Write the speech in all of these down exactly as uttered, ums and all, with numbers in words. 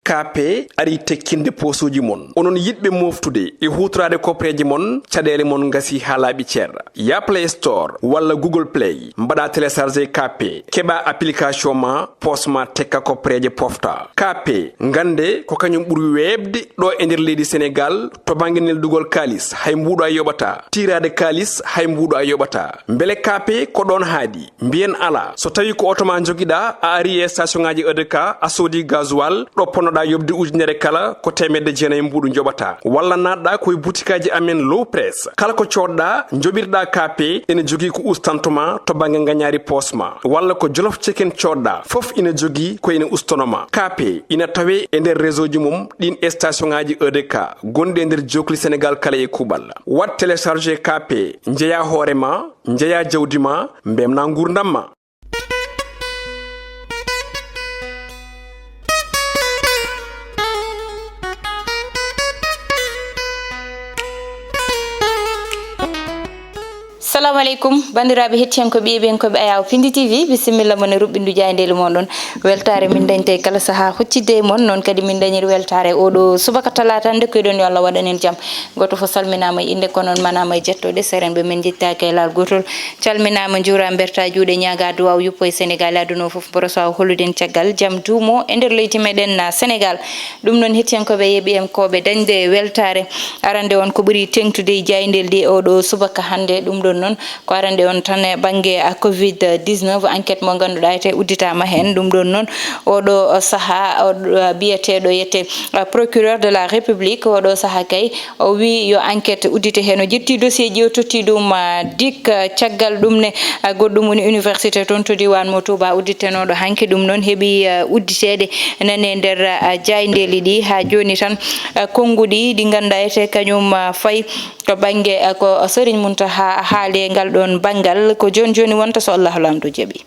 K P ari tekkinde poosuuji mon. Onon yiɗɓe mooftude e huutoraade kopreeje mon, caɗeele mon ngasi haa laaɓi cer. Ya Play Store walla Google Play, mbaɗa télécharger K P, keɓa application ma, poos ma tekka kopreeje pofta. K P, ngannde ko kañum ɓuri weeɓde ɗo e nder leydi Senegaal to bannge neldugol kaalis, hay mbuuɗo a yoɓata. Tiiraade kaalis, hay mbuuɗo a yoɓata. Mbele K P ko ɗoon haaɗi? Mbiyen alaa. So tawii ko oto ma njogiɗaa, a ari e station ŋaaji E D K, a soodi gasoil, ɗo ponnoɗaa yoɓde ujunere kala, ko teemedde jeenayi mbuuɗu njoɓataa. Walla naatɗaa ko e butikaaji amen Low Press. Kala ko coodɗaa, njoɓirɗaa K P, ene jogii ko ustanto ma to bannge ngañaari poos ma. Walla ko Jolof Chicken coodɗaa, fof ina jogii ko ina ustono ma. K P ina tawee e nder réseau ji mum ɗiin e station ŋaaji E D K gonɗi e nder jookli Senegaal kala e kuuɓal. Waɗ télécharger K P, njeyaa hoore ma, njeyaa jawdi ma, mbemnaa nguurndam ma. Salamu aleykum, banndiraaɓe hettiyankooɓe, yeeɓiyankooɓe Ayaawo Pindi T V, bisimilla mon e ruɓɓindu jaayndeeli mon ɗon. Weltaare min dañta e kala sahaa huccidde e mon, noon kadi min dañiri weltaare oɗo subaka talaata nde koyɗon yo Allah waɗan en jam. Gooto fof salminaama e innde, ko noon manaama e jettooɗe, seerenɓe men njettaaki e laal gootol. Calminaama, njuuraama, mbertaa juuɗe, ñaagaa duwaaw yuppo e Senegaal e aduna o fof, mboro so a hollude en caggal jam duumo e nder leydi meɗen, ah, Senegaal. Ɗum noon, hettiyankooɓe, yeeɓiyankooɓe, dañde weltaare. Arande on ko ɓuri teeŋtude e jaayndeeli ɗi oɗo subaka hannde. Ɗum ɗon noon, ko arande on tan e bannge, ah, covid dix-neuf, enquête mo ngannduɗaa ete udditaama heen. Ɗum ɗon noon, oɗo sahaa, oɗo, ah, biyeteeɗo yete, ah, procureur de la République, oɗo sahaa kay, o wi yo enquête uddite heen. O ƴetti dossier ji, o totti ɗum, ah, dik, ah, caggal ɗum ne, ah, goɗɗum woni université toon to diiwaan mo Touba udditenooɗo hanki. Ɗum noon heɓi, ah, udditeede nane nder, ah, jaayndeeli ɗi. Haa jooni tan, ah, konnguɗi ɗi ngannduɗaa ete kañum, ah, fayi to bannge, ah, ko Serigne Mountakha haali e ngal ɗoon banngal. Ko jooni jooni wonta so Allahu Laamɗo jaɓi.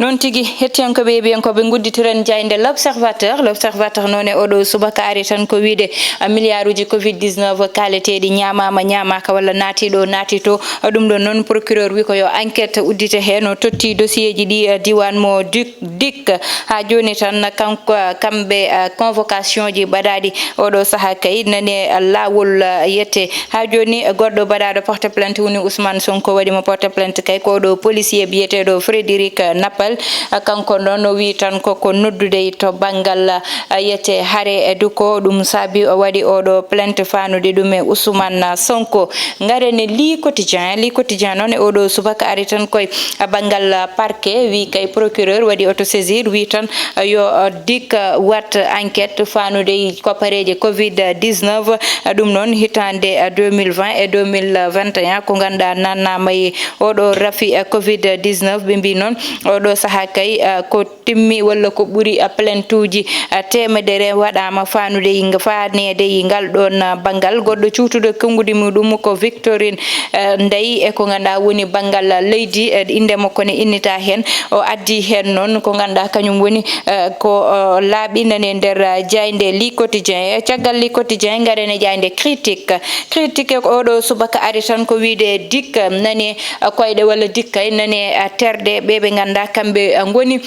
Noon tigi, hettiyankooɓe, yeeɓiyankooɓe, ngudditiren jaaynde L'Observateur. L'Observateur noon e oɗo subaka ari tan ko wiyde, ah, miliyaaruuji covid dix-neuf kaaleteeɗi ñaamaama, ñaamaaka walla naati ɗo, naati to. Ɗum ɗoon noon procureur wi ko yo enquête uddite heen. O totti dossier ji ɗi, ah, diiwaan mo Duc, dik. Haa jooni tan kanko, ah, kamɓe, ah, convocation ji mbaɗaaɗi oɗo sahaa kay nani, ah, laawol, ah, yette. Haa jooni, eh, goɗɗo baɗaaɗo porte plainte woni Ousmane Sonko, waɗi mo porte plainte kay ko oɗo policier biyeteeɗo Frédéric, eh, Nappel. Eh, kanko noon o wi tan ko, ko noddude to banngal, eh, yete hare, eh, duko ɗum saabi o waɗi oɗo plainte fanude ɗum e Ousmane Sonko. Ngaren e Le Quotidien. Le Quotidien noon e oɗo subaka ari tan koye, eh, banngal, eh, parquet, wi kay procureur waɗi auto-saisir, wi tan, eh, yo, eh, dik, eh, wat enquête fanude e koppareeje covid dix-neuf, eh, ɗum noon hitaande, eh, deux mille vingt e deux mille vingt et un, ko ngannduɗaa nannaama e oɗo rafi, eh, covid dix-neuf. Ɓe mbi noon oɗo sahaa kay, eh, ko timmi walla ko ɓuri, eh, plaintuuji, eh, teemedere waɗaama fanude e nga-, faneede e ngal ɗoon, eh, banngal. Goɗɗo cuutuɗo konnguɗi muɗum ko Victorine, eh, Ndeye, e ko ngannduɗaa woni banngal leydi, eh, innde makko ne innita heen. O addi heen noon ko ngannduɗaa kañum woni, eh, ko, eh, laaɓi nani e nder, eh, jaaynde Le Quotidien. E caggal Le Quotidien, ngaren e jaaynde Critique. Critique e oɗo subaka ari tan ko wiyde dik, eh, nani, eh, koyɗe walla dik kay nani, eh, terɗe ɓe ɓe ngannduɗaa kamɓe, eh, ngoni,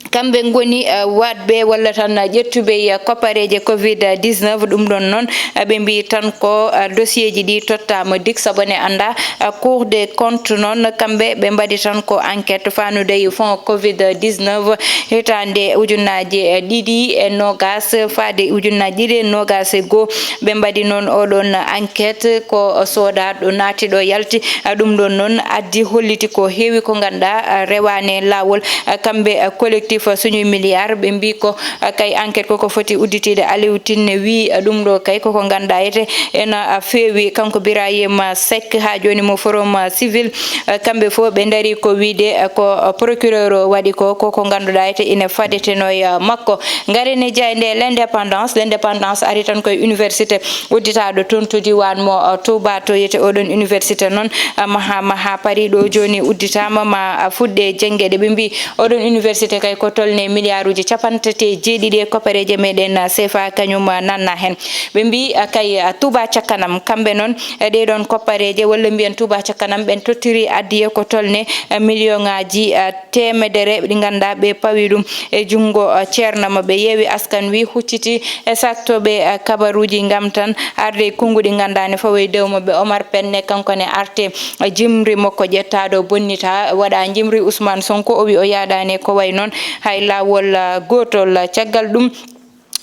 kamɓe ngoni, eh, waɗɓe walla tan ƴettuɓe, eh, koppareeje covid dix-neuf. Ɗum ɗoon noon, eh, ɓe mbi tan ko, eh, dossier ji ɗi tottaama dik, sabu ne annda, eh, Cour des comptes noon, kamɓe ɓe mbaɗi tan ko enquête fanude e fonds covid dix-neuf hitaande ujunnaaje, eh, ɗiɗi e noogas faade ujunnaaje ɗiɗi e noogas e goo. Ɓe mbaɗi noon oɗoon enquête ko sooda ɗo naati ɗo yalti. Eh, ɗum ɗoon noon addi holliti ko heewi ko ngannduɗaa, eh, rewaani e laawol. Eh, kamɓe, eh, collectif, eh, Suñuy Milliard, ɓe mbi ko, eh, kay enquête koko foti udditiide. Aliou Tine wi, eh, ɗum ɗo kay koko ngannduɗaa ete ena, eh, feewi. Kanko Birahim Seck haa jooni mo Forum, eh, Civil, eh, kamɓe fof ɓe ndarii ko wiyde, eh, ko, eh, procureur o waɗi ko, koko ngannduɗaa ete ina fadeteno e, eh, makko. Ngaren e jaaynde L'Indépendance. L'Indépendance ari tan koye université udditaaɗo toon to diiwaan mo, eh, Touba. To yete oɗon université noon, eh, mahaama haa parii ɗo jooni udditaama, ma, eh, fuɗɗe janngeede. Ɓe mbi oɗon université kay ko Ko tolni e miliyaaruuji capanɗe tati e jeeɗiɗi e koppareeje meɗen, ah, sefa kañum, ah, nanna heen. Ɓe mbii, ah, kay, ah, Touba Ca Kanam, kamɓe noon, eh, ɗee ɗoon koppareeje, walla mbiyen Touba Ca Kanam, ɓen tottiri addiye ko tolni, eh, miliyoŋaaji, ah, teemedere ɗi ngannduɗaa ɓe pawi ɗum e junngo, ah, ceerno maɓɓe. Yeewi Askan Wi hucciti e saktooɓe, ah, kabaruuji ngam tan arde e konnguɗi ngannduɗaa ne fawo e dow maɓɓe. Omar Pène kanko ne arte, ah, jimri makko ƴettaa ɗo bonnita, waɗa jimri Ousmane Sonko, o wi o yahdaani e ko wayi noon hay laawol, ah, gootol. Caggal ɗum,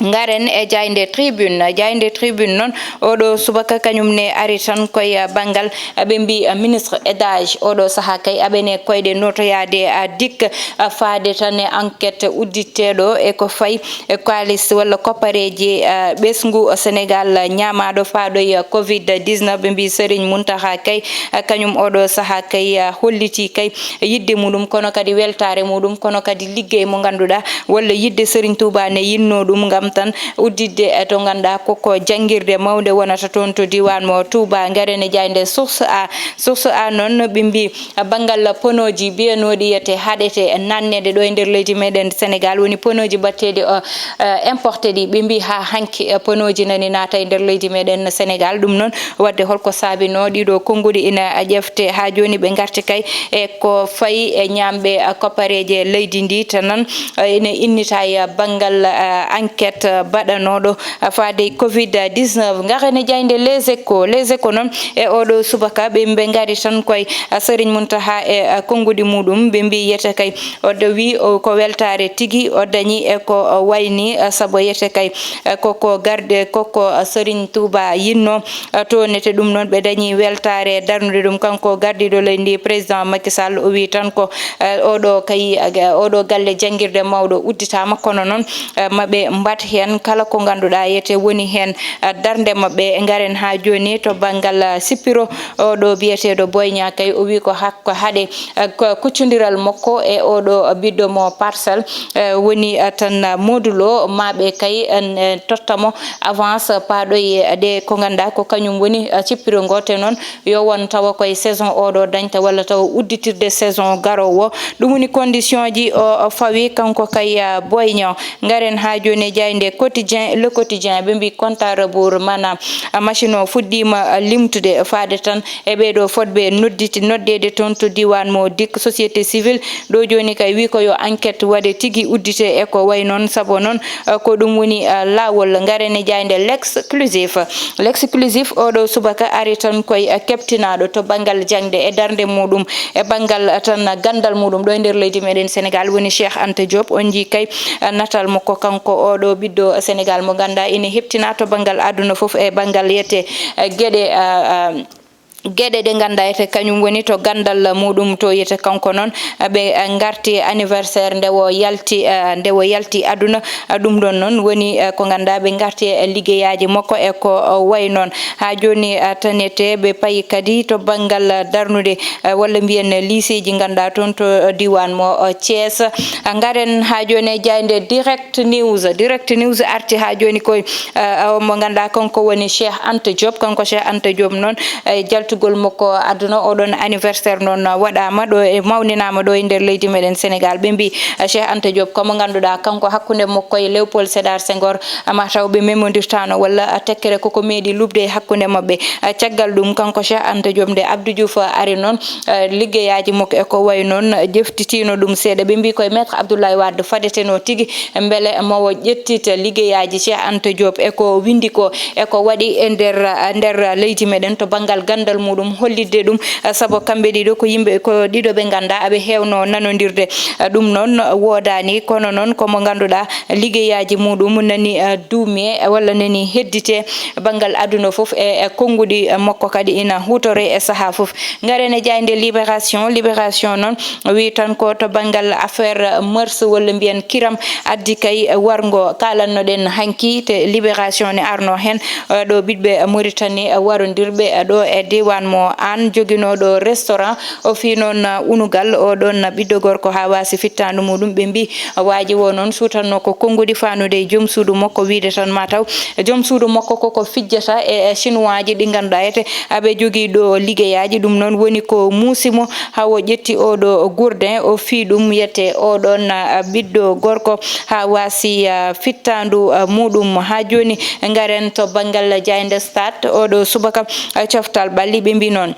ngaren e jaaynde Tribune. Jaaynde Tribune noon, oɗo subaka kañum ne ari tan koye, ah, banngal, ah, ɓe mbii, ah, ministre Edage, oɗo sahaa kay aɓene koyɗe notoyaade, ah, dik, ah, faade tan e enquête udditteeɗo e ko fayi e kaalis walla koppareeji, ah, ɓesngu Sénégal ñaamaaɗo faaɗo e covid dix-neuf. Ɓe mbii Serigne Mountakha kay, ah, kañum oɗo sahaa kay, ah, hollitii kay yiɗde muɗum, kono kadi weltaare muɗum, kono kadi liggey mo ngannduɗaa walla yiɗde Serigne Touba ne yinnoo ɗum ngam tan udditde e to ngannduɗaa koko janngirde mawnde wonata toon to diiwaan mo Touba. Ngaren e jaaynde Source A. Source A noon, ɓe mbii banngal ponooji biyanooɗi yete haɗete nanneede ɗo e nder leydi meɗen Sénégal, woni ponooji batteeɗi, o, eh, importé ɗi, ɓe mbii haa hanki, eh, ponooji nani naata e nder leydi meɗen Sénégal. Ɗum noon, waɗde holko saabinoo ɗiɗo konnguɗi ina ƴefte haa jooni, ɓe ngarti kay e ko fayi e ñaamɓe, ah, koppareeje leydi ndi. Tan noon, ah, ene innita e banngal, ah, enquête, ah, baɗanooɗo, ah, faade covid dix-neuf. Ngaren e jaaynde Les Échos. Les Échos noon, e oɗo subaka ɓe, ɓe ngari tan koye, ah, Serigne Mountakha e, ah, konnguɗi muɗum, ɓe mbii yete kay oɗo wi o ko weltaare tigi o dañi e ko o wayni, ah, sabu yete kay, ah, koko garde, koko, ah, Serigne Touba yinno, ah, to nete. Ɗum noon ɓe dañi weltaare darnude ɗum. Kanko gardiiɗo leydi ndi, président Macky Sall, o wi tan ko, ah, oɗo kay, ah, oɗo galle janngirde mawɗo udditaama, kono noon, ah, maɓe mbaɗ heen kala ko ngannduɗaa yete woni heen, ah, darnde maɓɓe. Ngaren haa jooni to banngal, ah, sippiro oɗo biyeteeɗo Boy Niang kay, o wi ko hak-, ko haɗe, eh, ko kuccondiral makko e oɗo ɓiɗɗo mo Parcelles, eh, woni, eh, tan Modou Lo, maɓe kay, en, eh, totta mo avance paaɗo e ɗe ko ngannduɗaa ko kañum woni, eh, cippiro ngo. Te noon yo won tawa koye saison oɗo dañta walla tawa udditirde saison garoowo. Ɗum woni condition ji o, o fawi kanko kay, eh, Boy Niang. Ngaren haa jooni e jaaynde Quotidien, Le Quotidien, ɓe mbii compte à rebours, maanaam, ah, machine o fuɗɗiima, ah, limtude faade tan e ɓee ɗoo fotɓe nodditi-, noddeede toon to diiwaan mo dik. Société civile ɗo jooni kay wi ko yo enquête waɗe tigi uddite e ko wayi noon, sabu noon, ah, ko ɗum woni, ah, laawol. Ngaren e jaaynde L'Exclusif. L'Exclusif oɗo subaka ari tan koye, ah, keɓtinaaɗo to banngal jaŋde e darnde muɗum, e banngal, ah, tan ganndal muɗum ɗo e nder leydi meɗen Sénégal woni Cheikh Anta Diop. On njii kay, ah, natal makko kanko oɗo ɓiɗɗo Sénégal mo ngannduɗaa ina heɓtina to banngal aduna fof e banngal yete, eh, geɗe, ah, ah, geɗe ɗe ngannduɗaa yete kañum woni to ganndal muɗum to yete kanko noon, ah, ɓe, ah, ngarti anniversaire nde o yalti, ah, nde o yalti aduna. Ah, ɗum ɗoon noon woni, ah, ko ngannduɗaa ɓe ngarti e liggeyaaji makko e ko, ah, wayi noon. Haa jooni, ah, tan yete ɓe payi kadi to banngal, ah, darnude, ah, walla mbiyen lycée ji ngannduɗaa toon to, ah, diiwaan mo, ah, Thiès. Ah, ngaren haa jooni e jaaynde Direct News. Direct News arti haa jooni koye, eh, mo ngannduɗaa kanko woni Cheikh Anta Diop. Kanko Cheikh Anta Diop noon, eh, jaltugol makko aduna, oɗon anniversaire noon waɗaama ɗo e mawninaama ɗo e nder leydi meɗen Sénégal. Ɓe mbii, eh, Cheikh Anta Diop ko mo ngannduɗaa kanko hakkunde makko e Léopold Sédar Senghor, ama taw ɓe memondirtaano walla, eh, tekkere koko meeɗi luɓde e hakkunde maɓɓe. Eh, caggal ɗum kanko Cheikh Anta Diop nde Abdou Diouf ari noon, eh, liggeyaaji makko e ko wayi noon, jeftitiino ɗum seeɗa. Ɓe mbii koye Maître Abdoulaye Wade fadetenoo tigi mbele mo o ƴettita liggeyaaji Cheikh Anta Diop e ko winndi ko, e ko waɗi e nder, nder leydi meɗen to banngal ganndal muɗum, hollitde ɗum, sabu kamɓe ɗiɗo ko yimɓe, ko ɗiɗo ɓe ngannduɗaa aɓe heewno nanondirde. Ɗum noon woodaani, kono noon ko mo ngannduɗaa liggeyaaji muɗum nani, eh, duumee, eh, walla nani hedditee banngal aduna fof e, e konnguɗi, eh, makko kadi ina huutoree e sahaa fof. Ngaren e jaaynde Libération. Libération noon wi tan ko to banngal affaire mœurs walla mbiyen kiram addi kay warngo. Kaalannoɗen hanki te Libération ne arno heen, eh, ɗo ɓiɓɓe Mauritanie, eh, warondirɓe, eh, ɗo e diiwaan An mo an joginooɗo restaurant, o fii noon, uh, unugal o ɗoon ɓiɗɗo gorko haa waasi fittaandu muɗum. Ɓe mbii, uh, waaji o noon suutanno ko konnguɗi faanude e joom suudu makko, wiide tan ma taw joom suudu makko koko fijjata e, e Chinois ji ɗi ngannduɗaa ete aɓe jogii ɗo ligeyaaji. Ɗum noon woni ko muusi mo haa o ƴetti oɗo gourdin, o fii ɗum yete oɗoon, uh, ɓiɗɗo gorko haa waasi, uh, fittaandu, uh, muɗum. Haa jooni ngaren to banngal jaaynde Stade oɗo subaka, uh, coftal ɓalli ɓe mbii noon.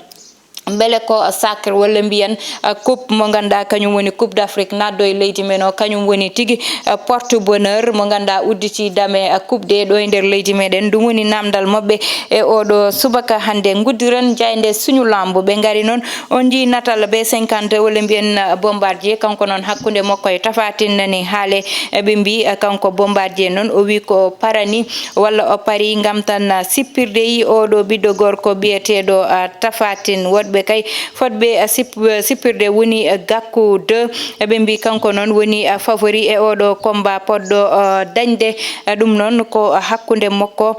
Mbele ko sacre walla mbiyen, uh, coupe mo ngannduɗaa kañum woni Coupe d'Afrique naatɗo e leydi men o, kañum woni tigi, uh, porte bonheur mo ngannduɗaa udditi dame, uh, coupe de ɗo e nder leydi meɗen. Ɗum woni namdal maɓɓe e oɗo subaka hannde. Nguddiren jaaynde suñu lamb, ɓe ngari noon on njii natal B cinquante walla mbiyen, uh, Bombardier, kanko noon hakkunde makko e Tapha Tine nani haale. E ɓe mbii, uh, kanko Bombardier noon o wii ko parani walla o parii ngam tan, ah, sippirde yi oɗo ɓiɗɗo gorko biyeteeɗo, ah, Tapha Tine. Woɗɓe kay fotɓe, ah, sip-, ah, sippirde woni, ah, Gakku deux. Eɓe mbii kanko noon woni, ah, favori e oɗo combat poɗɗo, ah, dañde. Ah, ɗum noon ko, ah, hakkunde makko,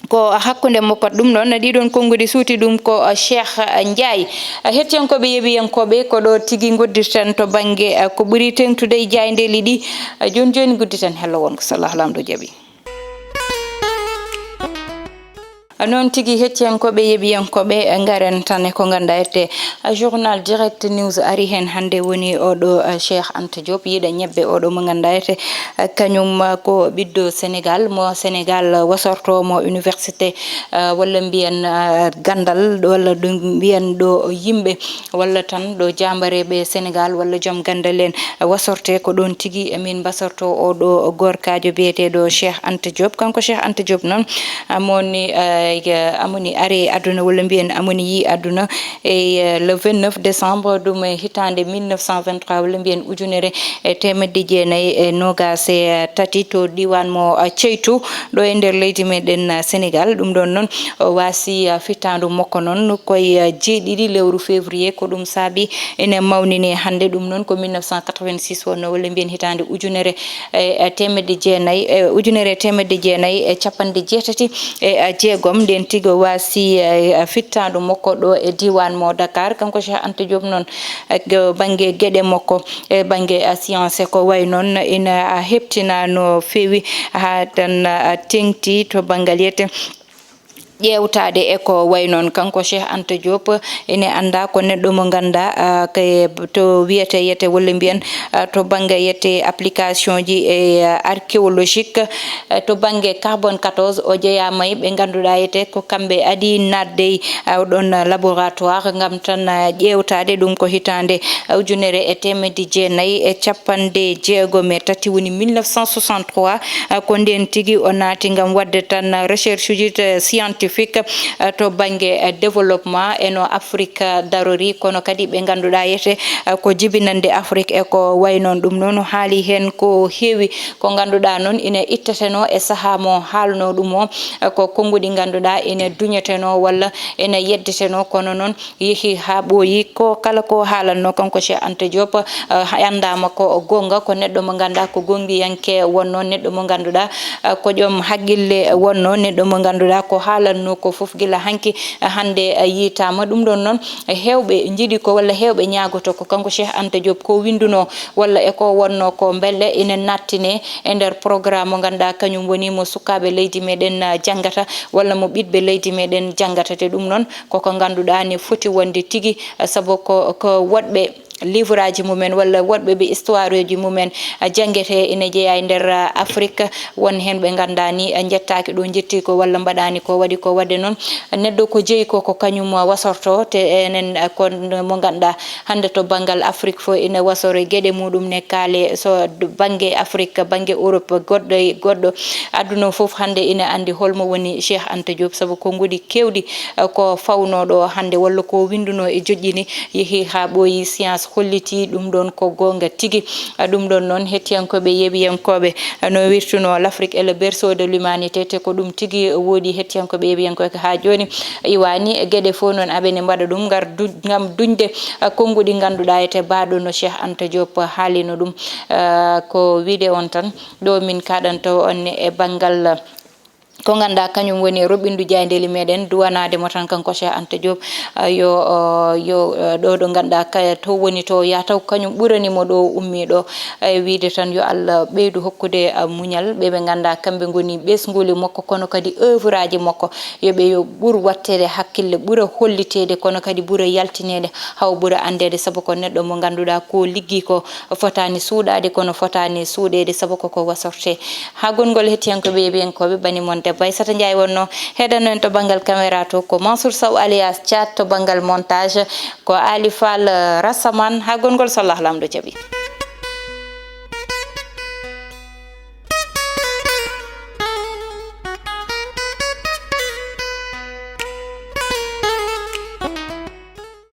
ko hakkunde makko. Ɗum noon ɗiɗon konnguɗi suuti ɗum ko, ah, Cheikh, ah, Ndiaye. Ah, hettiyankooɓe, yeeɓiyankooɓe, ko ɗo tigi ngoddirten to bannge, ah, ko ɓuri teeŋtude e jaayndeeli ɗi. Ah, jooni jooni ngudditen hello won ko so Allah Laamɗo jaɓi. Noon tigi, hettiyankooɓe, yeeɓiyankooɓe, ngaren tan e ko ngannduɗaa ete, eh, journal Direct News ari heen hannde woni oɗo, eh, Cheikh Anta Diop, yiiɗa ñebbe oɗo mo ngannduɗaa ete, eh, kañum, eh, ko ɓiɗɗo Sénégal, mo Sénégal wasorto mo université, eh, walla mbiyen, eh, ganndal, walla ɗum mbiyen ɗo yimɓe, walla tan ɗo jaambareeɓe Sénégal, walla joom ganndal en, eh, wasorte ko ɗoon tigi, eh, min mbasorto oɗo gorkaajo biyeteeɗo Cheikh Anta Diop. Kanko Cheikh Anta Diop noon, amoni, eh, amoni are aduna, walla mbiyen amoni yi aduna e, eh, le vingt-neuf décembre, ɗum e hitaande mille neuf cent vingt-trois, walla mbiyen ujunere e teemedde jeenayi e noogaas e tati, to diiwaan mo, eh, Ceytu, ɗo e nder leydi meɗen, eh, Sénégal. Ɗum ɗoon noon, o waasi, eh, fittaandu makko noon koye, eh, jeeɗiɗi lewru février, ko ɗum saabi ene mawnini hannde. Ɗum noon ko mille neuf cent quatre-vingt-six wonno, walla mbiyen hitaande ujunere e, e teemedde jeenayi, e ujunere e teemedde jeenayi e capanɗe jeetati e, e jeegom. Nden tigi o waasi, e, e fittaandu makko ɗo e diiwaan mo Dakar. Kanko Cheikh Anta Diop noon, e, ko bannge geɗe makko, e bannge, e, science ko wayi noon ina, a, heɓtina no feewi, haa tan, a, teeŋti to banngal yete ƴeewtaade e ko wayi noon. Kanko Cheikh Anta Diop ene anndaa ko neɗɗo mo ngannduɗaa, ah, kay to wiyetee yete walla mbiyen, ah, to bannge yete application ji e, ah, archéologique, ah, to bannge carbone quatorze o jeyaama e ɓe ngannduɗaa yete ko kamɓe adii naatde, ah, oɗon laboratoire ngam tan, ah, ƴeewtaade ɗum ko hitaande, ah, ujunere e teemedde jeenayi e capanɗe jeegom e tati woni mille neuf cent soixante-trois, ah, ko ndeen tigi o naati ngam waɗde tan recherche uji, eh, scientifique, eh, to bannge, eh, développement e no Afrique, eh, darori, kono kadi ɓe ngannduɗaa yete, eh, ko jibinande Afrique e ko wayi noon. Ɗum noon haali heen ko heewi, ko ngannduɗaa noon ina itteteno e sahaa mo haalno ɗum o, eh, ko konnguɗi ngannduɗaa ina duñeteno walla ina yeddeteno, kono noon yehi haa ɓooyi. Ko kala ko haalatnoo kanko Cheikh Anta Diop, eh, anndaama ko goonga, ko neɗɗo mo ngannduɗaa ko goongiyanke wonnoo, neɗɗo mo ngannduɗaa, eh, ko joom haqqille wonnoo, neɗɗo mo ngannduɗaa ko haalatnoo ko fof gila hanki, eh, hannde, eh, yiytaama. Ɗum ɗoon noon, eh, heewɓe njiɗi ko walla heewɓe ñaagoto ko kanko Cheikh Anta Diop ko winndunoo walla e ko wonnoo ko mbele ina nattine e nder programme mo ngannduɗaa kañum woni mo sukaaɓe leydi meɗen, eh, janngata walla mo ɓiɗɓe leydi meɗen janngata. Te ɗum noon koko ngannduɗaa ne foti wonde tigi, sabu ko, ko woɗɓe livre aji mumen walla woɗɓe ɓe histoire uji mumen, ah, janngete ina jeyaa e nder, ah, Afrique. Won heen ɓe ngannduɗaa ni, ah, njettaaki ɗo njetti ko walla mbaɗaani ko waɗi ko. Waɗde noon neɗɗo ko jeyi ko, ko kañum, ah, wasorto. Te enen, ah, ko mo ngannduɗaa hannde to banngal Afrique fof ina wasore geɗe muɗum ne kaale. So bannge Afrique, bannge Europe, goɗɗo e goɗɗo, aduna fof hannde ina anndi holmo woni Cheikh Anta Diop, sabu konnguɗi keewɗi, eh, ko fawnoo ɗo hannde walla ko winndunoo e joƴƴini yehi haa ɓooyi, science hollitii ɗum ɗoon ko goonga tigi. Eh, ɗum ɗoon noon, hettiyankooɓe, yeeɓiyankooɓe, eh, no wirtunoo, l'Afrique est le berceau de l'humanité, te ko ɗum tigi woodi, hettiyankooɓe, yeeɓiyankooɓe, haa jooni iwaani geɗe fof noon aɓe ne mbaɗa ɗum ngar du-, ngam duñde, eh, konnguɗi ngannduɗaa ete baaɗo no Cheikh Anta Diop haalino ɗum. Eh, ko wiide on tan, ɗo min kaɗanta on e banngal ko ngannduɗaa kañum woni roɓindu jaayndeeli meɗen, duwanaade mo tan kanko Cheikh Anta Diop, ah, yo, oh, yo, eh, ɗo ɗo ngannduɗaa ka, to woni to, ya taw kañum ɓurani mo ɗo ummi ɗo. Eh, wiide tan yo Allah ɓeydu hokkude, ah, muñal ɓe ɓe ngannduɗaa kamɓe ngoni ɓesnguuli makko, kono kadi œuvre aji makko, yo ɓe yo ɓur watteede hakkille, ɓura holliteede, kono kadi ɓura yaltineede, haw ɓura anndeede, sabu ko neɗɗo mo ngannduɗaa ko liggi ko fotaani suuɗaade, kono fotaani suuɗeede, sabu ko ko wasorte. Haa gongol hettiyankooɓe e ɓiyankooɓe, bani mon debbo Aissata Ndiaye wonno heɗano en to banngal caméra to, ko Mansour Sow alias Thiat to banngal montage, ko Ali Fall, eh, Rassaman. Haa gongol, so Allah Laamɗo jaɓi.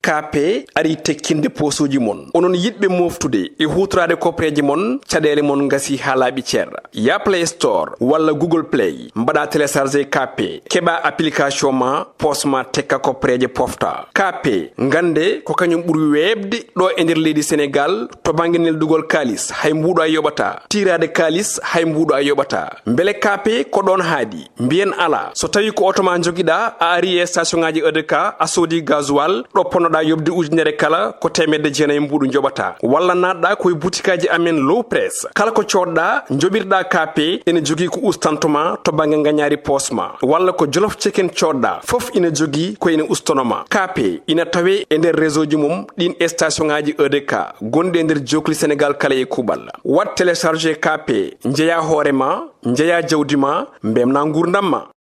K P ari tekkinde poosuuji mon. Onon yiɗɓe moftude e huutoraade koppereeje mon, caɗeele mon ngasi haa laaɓi cer. Ya Play Store walla Google Play, mbaɗa télécharger K P, keɓa application ma, poos ma tekka koppereeje pofta. K P, ngannde ko kañum ɓuri weeɓde ɗo e nder leydi Senegaal to bannge neldugol kaalis, hay mbuuɗu a yoɓataa. Tiiraade kaalis, hay mbuuɗu a yoɓataa. Mbele K P ko ɗoon haaɗi? Mbiyen alaa. So tawii ko oto ma njogiɗaa, a ari e station ŋaaji E D K, a soodi gasoil, ɗo ponnoɗaa yoɓde ujunere kala, ko teemedde jeenayi mbuuɗu njoɓataa. Walla naatɗaa ko e butikaaji amen Low Press. Kala ko coodɗaa, njoɓirɗaa K P, ene jogii ko ustantoo ma to bannge ngañaari poos ma. Walla ko Jolof Chicken coodɗaa, fof ina jogii ko ene ustanoo ma. K P ina tawee e nder réseau ji mum ɗiin station ŋaaji E D K gonɗi e nder jookli Senegaal kala e kuuɓal. Waɗ télécharger K P, njeyaa hoore ma, njeyaa jawdi ma, mbeltinaa nguurndam ma.